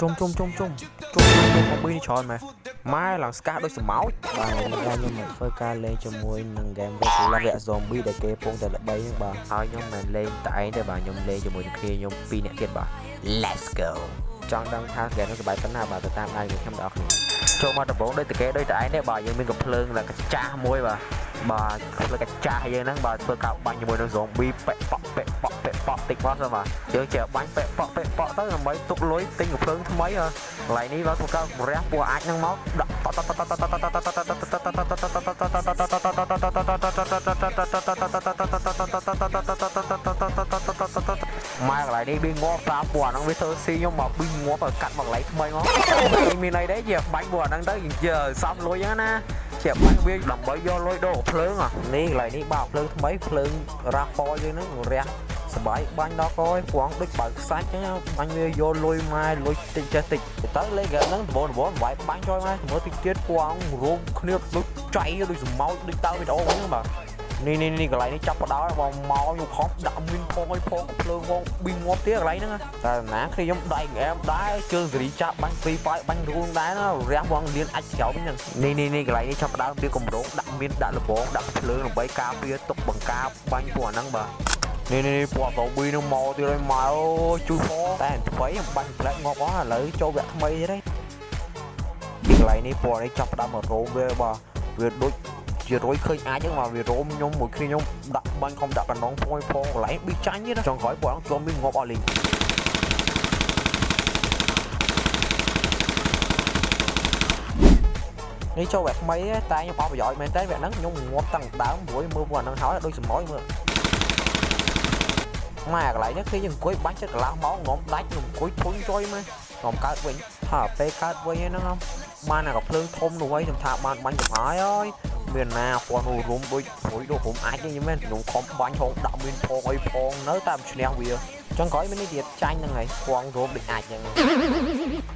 ជុំជុំជុំជុំជុំជុំជុំនេះច្រើនម៉ែម៉ែឡើងស្កាដូចសម្ោច បាទថ្ងៃនេះដែរខ្ញុំមកធ្វើការលេងជាមួយនឹង game Roblox វគ្គ Zombie ដែលគេកំពុងតែល្បីហ្នឹងបាទ ហើយខ្ញុំមិនលេងតែឯងទេបាទខ្ញុំលេងជាមួយនឹងគ្នាខ្ញុំពីរនាក់ទៀតបាទ Let's go ចង់ដឹងថា game នោះសប្បាយប៉ុណ្ណាបាទទៅតាមដៃនឹងខ្ញុំទាំងអស់គ្នាចូលមកដំបូងដូចតែគេដូចតែឯងទេបាទយើងមានកំភ្លើងដែលកាចាស់មួយបាទបាទភ្លើងកាចាស់យើងហ្នឹងបាទធ្វើការបាញ់ជាមួយនឹង zombie ប៉ែកប៉ក់ប៉ែកប៉ក់ប៉ែកប៉ក់តិចមកទៅបាទយើងចេះបាញ់ប៉ែកប៉ក់ប៉ែកប៉ក់ទៅដើម្បីទុកលុយទិញកំភ្លើងថ្មីហ៎កន្លែងនេះបាទធ្វើការរះពួកអាចហ្នឹងមកដាក់តតតតតតតតតម៉ែកន្លែងនេះប៊ីងាប់តាមពួកអាហ្នឹងវាធ្វើស៊ីខ្ញុំមកប៊ីងាប់ឲ្យកាត់មកកន្លែងថ្មីមកមានអីទេជាបាញ់ពួកអាហ្នឹងទៅជាសំលុយហ្នឹងណាជាបាញ់វាដើម្បីយកលុយដូរភ្លើងនេះកន្លែងនេះបើភ្លើងថ្មីភ្លើងរ៉ាហ្វយើងហ្នឹងរះសបាយបាញ់ដល់កយព្រងដូចបើខ្សាច់ចឹងបាញ់វាយកលុយម៉ែលុយតិចចេះតិចទៅលេងហ្គេមហ្នឹងដំបូងដំបូងវាយបាញ់ចុយម៉ែមើលតិចទៀតពងរោមគ្នាដូចចៃដូចសម្ោចដូចតើវីដេអូហ្នឹងបាទនេះនេះនេះកន្លែងនេះចាប់បដោយបងមកខ្ញុំខំដាក់មីនផងឲ្យផងភ្លើងផងប៊ីងាប់ទៀតកន្លែងហ្នឹងតែណាគ្នាខ្ញុំដៃហ្គេមដែរជើងសេរីចាប់បាញ់ Free Fire បាញ់រូងដែរណារះបងលៀនអាចក្រោមហ្នឹងនេះនេះនេះកន្លែងនេះចាប់បដើមវាកម្រងដាក់មានដាក់លបងដាក់ភ្លើងដើម្បីការពារទុកបង្ការបាញ់ពួកអាហ្នឹងបាទនេះនេះពួកតប៊ីនឹងមកទៀតហើយមកអូជួយផងតែថ្មីបាញ់ផ្លែងាប់អស់ឥឡូវចូលវគ្គថ្មីទៀតហើយកន្លែងនេះពួកនេះចាប់ផ្ដើមមករោមវាបាទវាដូចជារយឃើញអាចហ្នឹងមកវារោមខ្ញុំមួយគ្នាខ្ញុំដាក់បាញ់ខំដាក់កណ្ដងផងឲ្យផងកន្លែងប៊ីចាញ់ទៀតចុងក្រោយពួកហ្នឹងជាប់មានងាប់អស់លីងនេះចូលវគ្គថ្មីតែខ្ញុំអត់ប្រយោជន៍មែនតើវគ្គហ្នឹងខ្ញុំងាប់តាំងដើមព្រួយមើលពួកហ្នឹងហើយដូចសម្ោយមើលម៉ែកន្លែងនេះគឺយើងអង្គុយបាញ់ចិត្តកន្លះម៉ោងងំដាច់ខ្ញុំអង្គុយធុញចុយមើលងំកើតវិញហើយពេលកើតវិញហ្នឹងបានអាកាភ្លើងធំនោះហើយខ្ញុំថាបានបាញ់ចំហាយហើយមានណាពណ៌នោះរុំដូចព្រួយដូចរុំអាចនេះមែនខ្ញុំខំបាញ់ហងដាក់មានផងអីផងនៅតែមិនឈ្នះវាចុងក្រោយមាននេះទៀតចាញ់ហ្នឹងហើយពងរុំដូចអាចហ្នឹង។